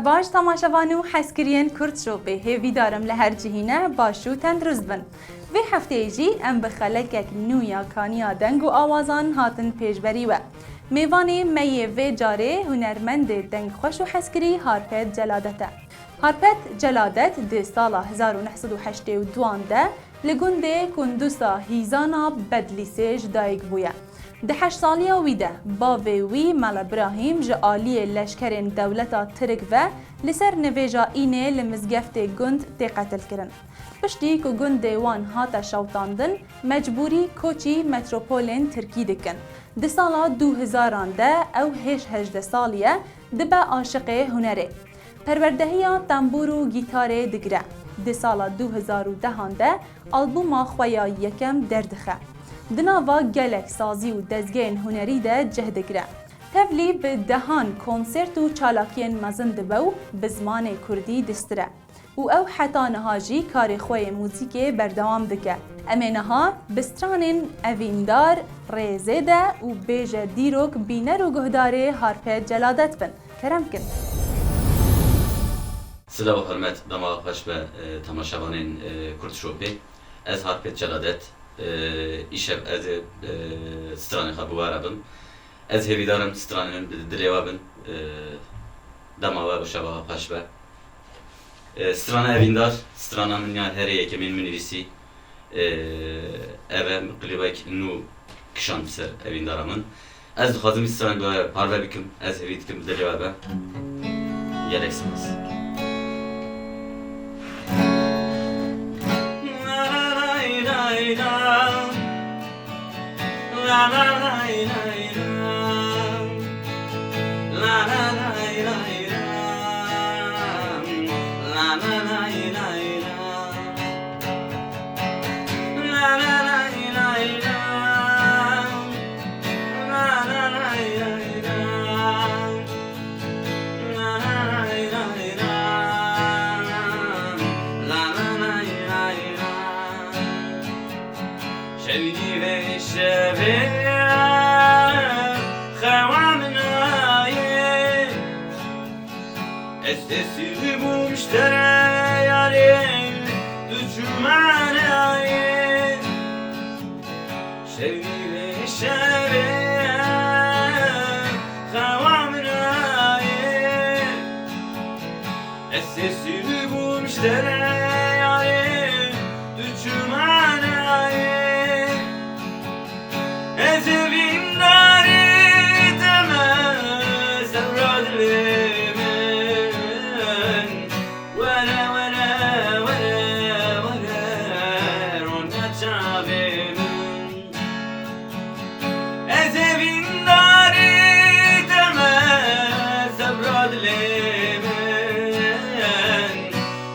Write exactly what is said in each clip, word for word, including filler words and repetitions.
Baş temaşevan û hezkiriyên Kurd Şopê, hêvîdarim li her cihî ne baş û tendurist bin. Vê hefteyê jî em bi xelekek nû ya kaniya deng û awazan hatin pêşberî we. Mêvanê me yê vê carê hunermendê dengxweş û hezkirî Harpet Celadet e. Harpet Celadet di sala hezar û neh sed û heştê û duan de li gundê Kundusa Hîzana Bedlîsê ji dayik bûye. Di heşt saliya wî de bavê wî Mela Birahîm ji aliyê leşkerên dewleta Tirk ve li ser nivêja înê li mizgeftê gund tê qetilkirin. Piştî ku gundê wan hate şewitandin, mecbûrî koçî metropolên Tirkî dikin. Di sala du hezaran de ew hêj hejdeh salî ye, dibe aşiqê hunerê. Perwerdehiya tembûr û gîtarê digire. Di sala du hezar û dehan de albûma xwe ya yekem derdixe. Di nava gelek sazî û dezgehên hunerî de cih digire. Tevlî bi dehan konsert û çalakiyên mezin dibe û bi zimanê kurdî distire. Û ew heta niha jî karê xwe yê muzîkê berdewam dike. Em ê niha bi stranên Evîndar, Rêzê de û Bêje Dîrok bîner û guhdarê Harpet Celadet bin. Kerem kin. Silav û hurmet dema xweş be, e, temaşevanên, e, Kurd Şopê. Ez Harpet Celadet, e, îşev ez ê, e, stranê xwe bi we re bim. Ez hêvîdar im stranên min bi dilê we bin, e, dema we û şeva we xweş be. E, strana Evîndar, strana min ya herê yekemîn min nivîsî. E, ev e, min klîbek nû kişand ser Evîndara min. Ez dixwazim vî stranê bi we parve bikim, ez hêvî dikim bi dilê we be. Gelek spas. Şevî vê şevê xewa min nayê. Ez tesîr bûm ji te re yarê, tu çû manayê. Şevî vê şevê xewa min nayê. Ez tesîr bûm ji te re yarê, tu çû manayê. Ez ê vîndarî te me, sewra dilê min. Were, were, were, were, rona çavê min. Ez ê vîndarî te me, sewra dilê min.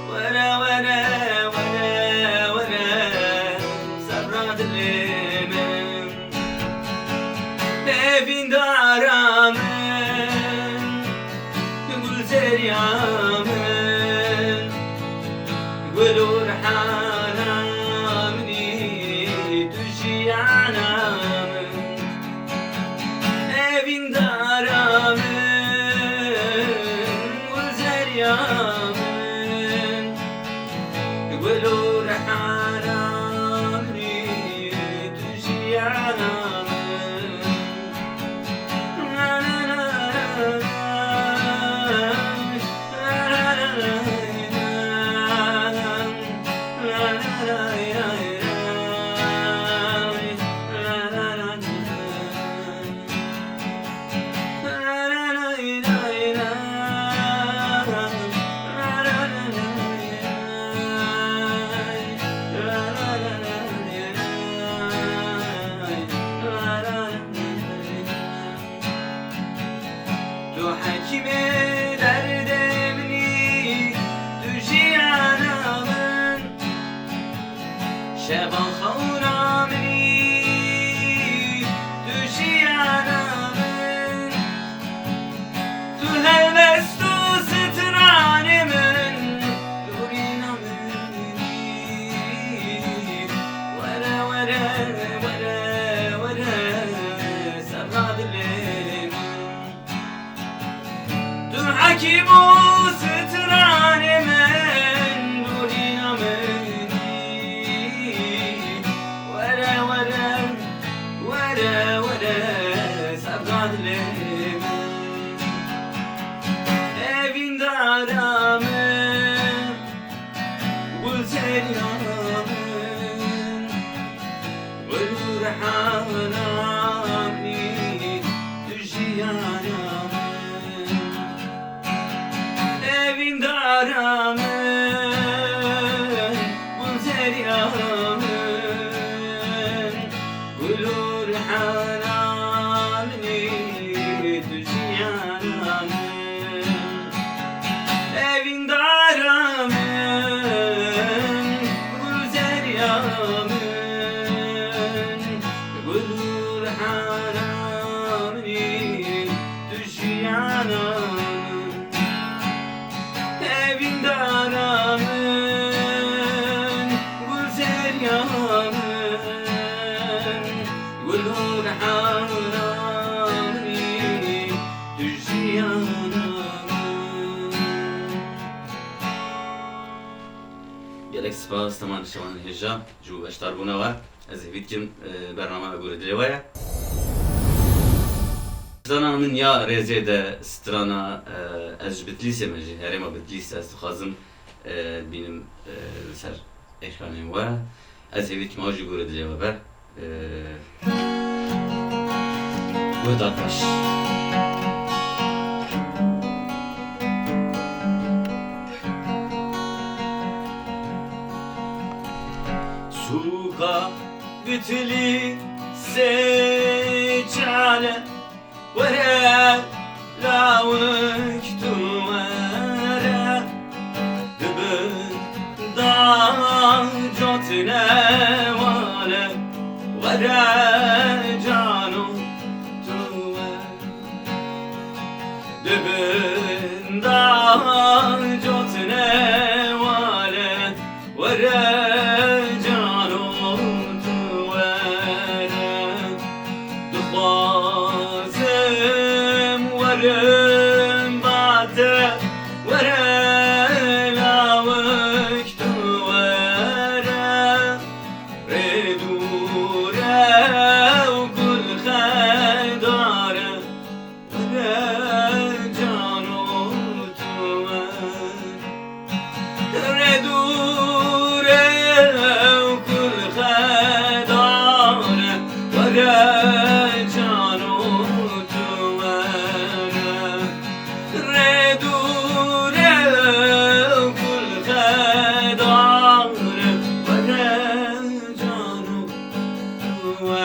Were, were, were, were, sewra dilê min. Evîndara min, gulzeriya min, gul û rihana min î, tu jiyana min. Evîndara min, gulzeriya min, gul û rihana min î, tu jiyana min. Tu hekîmê derdê min î, tu jiyana min. Şevan xewna min î, tu jiyana min. Tu helbest û stranê min, lorîna min î. Were, were, were, were, serra dilê min. Tu hekîm û Dara min, gulzeriya min, gul û rihana min ê, tu jiyana min. Evîndara min, gulzeriya min, gul û rihana min ê, tu jiyana min. Evîndara min, gulzeriya min, gul û rihana min ê, tu jiyana min. Gelek spas, teman şevan hêja ji bo beşdarbûna we. Ez hêvî dikim, e, bername we gore dilê we ye. Strana min ya rêzê de strana, e, ez ji Bitlîsê me, ji herêma Bitlîsê, ez dixwazim, e, bînim, e, li ser ekranên we. Ez hêvî dikim ew jî gore dilê we be. E, guhdar baş. Sûka Bitlîsê çale, were lawik tu were, di bin da cotine wale, were cano tu were. Di bin da cotine wale, were cano tu were. Dixwazim werim ba te, were lawik tu were. Rê dûr e û gul xedar e, were cano tu were. Rê dûr e û gul xedar e, were cano tu were. Rê dûr e û gul xedar e, were cano tu were.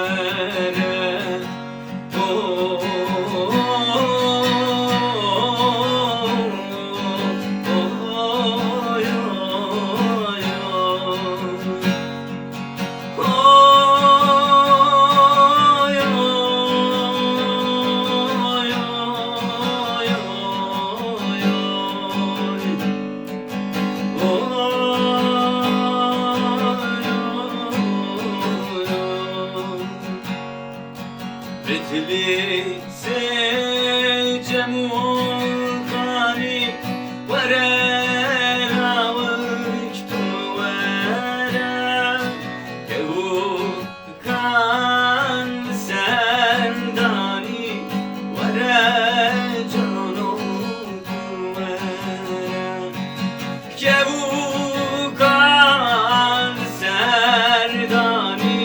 Bitlîsê cem û xanî, were lawik tu were. Kevûkan li ser danî, were cano tu were. Kevûkan li ser danî,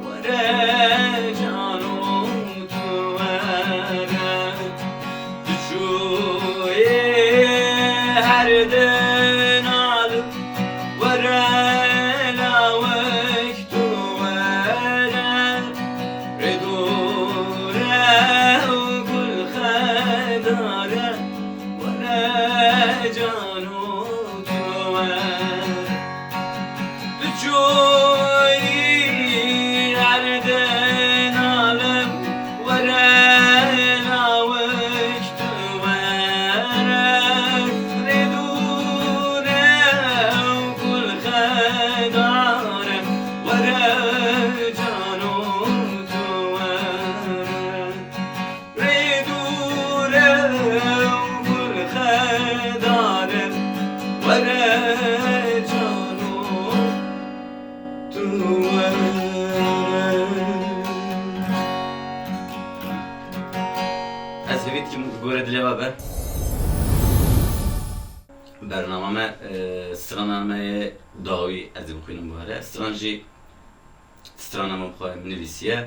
were cano tu were. Tu çûyî her dinar, were lawik tu were. Rê dûr e û gul xedar e, were cano tu were. Tu çûyî erdê nalem, were lawik tu were. Rê dûr e û gul xedar e, were cano tu were. Rê dûr e û gul xedar e, were cano tu were. Ez hêvî dikim gore dilê we be. Bernama me, e, strana me yê dawî ez ê bixwînim bu here. Stran jî strana min bi xwe min nivîsiye.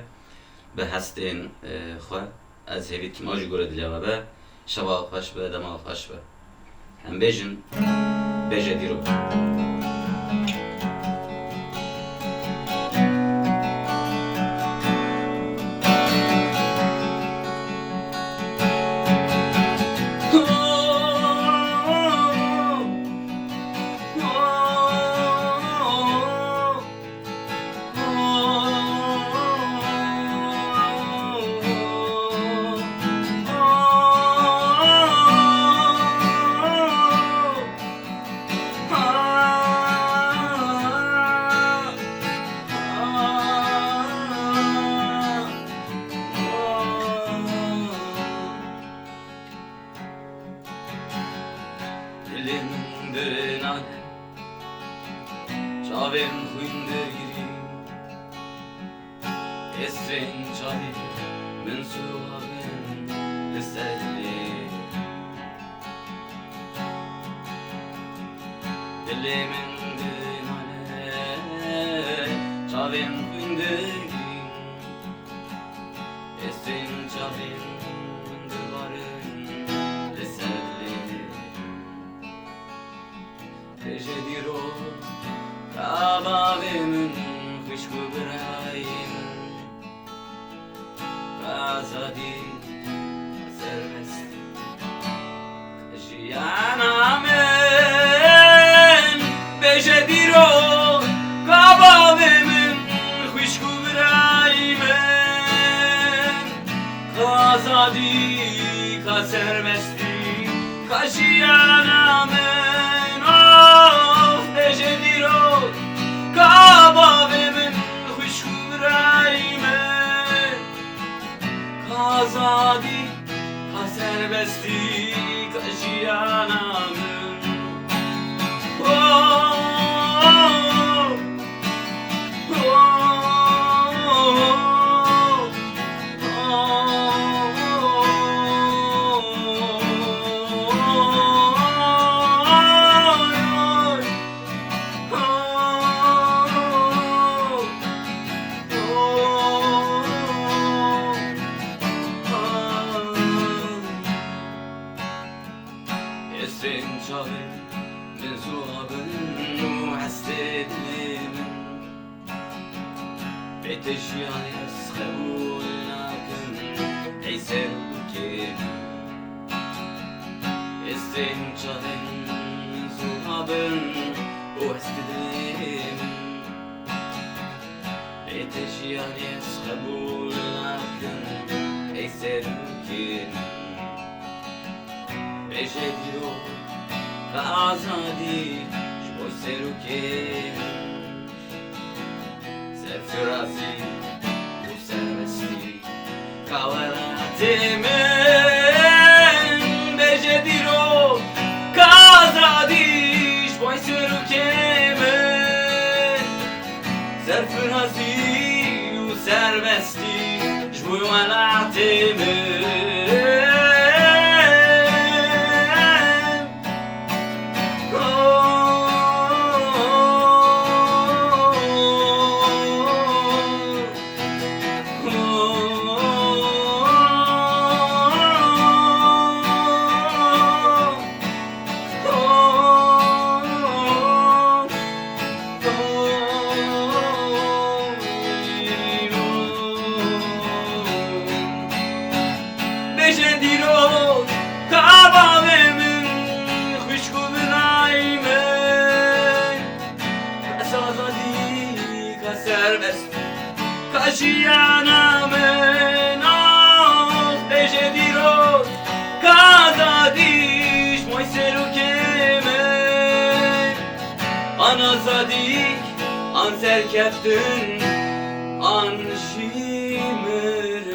Bi hestên, e, xwe. Ez hêvî dikim ew jî gore dilê we be. Şeva xweş be, dema xweş be. Em bêjin, bêje dîrok. Dilê min dinale, çavên xwîn digirî, hêsên çavê min sû abin li ser dilê. Dilê min dinale, çavên xwîn digirî, hêsên çavên min dibarin li ser dilê. Bêje dîrok, ka bavê min, xwişk û birayê min, ka azadî, ka serbestî, ka jiyana min. Bêje dîrok, ka bavê min, xwişk û birayê min, ka azadî, ka serbestî, ka jiyana min. Of, bêje dîrok, ka bavê min, xwişk û birayê min, ka azadî, ka serbestî, ka jiyana min. Oh, oh, oh, oh. Hêsên çavên min zû abin û hestê dilê min. Bê te jiyanê ez qebûl nakim, ey serokê min. Hêsên çavên min zû abin û hestê dilê min. Bê te jiyanê ez qebûl nakim, ey serokê min. Bêje dîrok, ka azadî ji bo serokê min. Serfirazî û serbestî, ka welatê min. Bêje dîrok, ka azadî ji bo serokê min. Serfirazî û serbestî ji bo welatê min. Bêje dîrok, ka bavê min, xwişk û birayê min, ka azadî, ka serbestî, ka jiyana min. Ah, bêje dîrok, ka azadî ji bo serokê min. An azadî, an serkeftin, an jî mirin.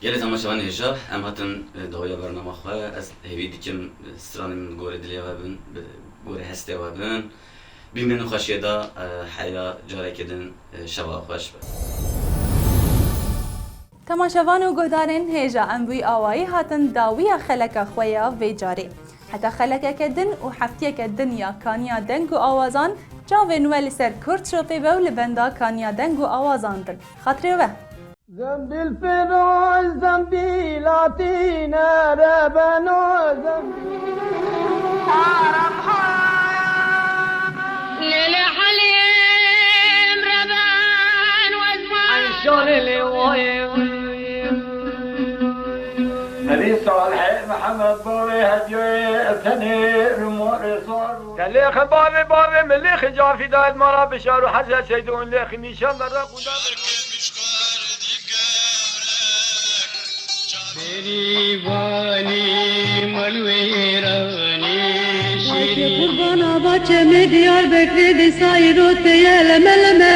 Gelê temaşevanê hêja, em hatin, e, dawiya bernama xwe. Ez hêvî dikim, e, stranên min gorê dilê we bin, bi gorê hestê we bin. Bimînin xweşiyê de, e, heya careke din, e, şeva xweş be. Temaşevan û guhdarên hêja, em bi wî awayî hatin dawiya xeleka xwe ya vê carê. Heta xelekeke din û heftiyeke din ya Kaniya Deng û Awazan, çavên we li ser Kurd Şopê be û li benda Kaniya Deng û Awazan bin. Xatirê we. Zembîl firoş, zembîlatî nerebeno, zembîl. Lele Halim Reben Wezman. Şanê lê wayê. Elî Salihê Mihemed bavê hediyê tenê rimorê sar. Gelê xi bavê bavê milê xi cafî dayet mara bişar û hezret seydon lê xi nîşan da raqû da. Bêrîvanî, malwêranî, şêrî. Qurbana baçemê Diyarbekirê dê sayîro teye leme leme.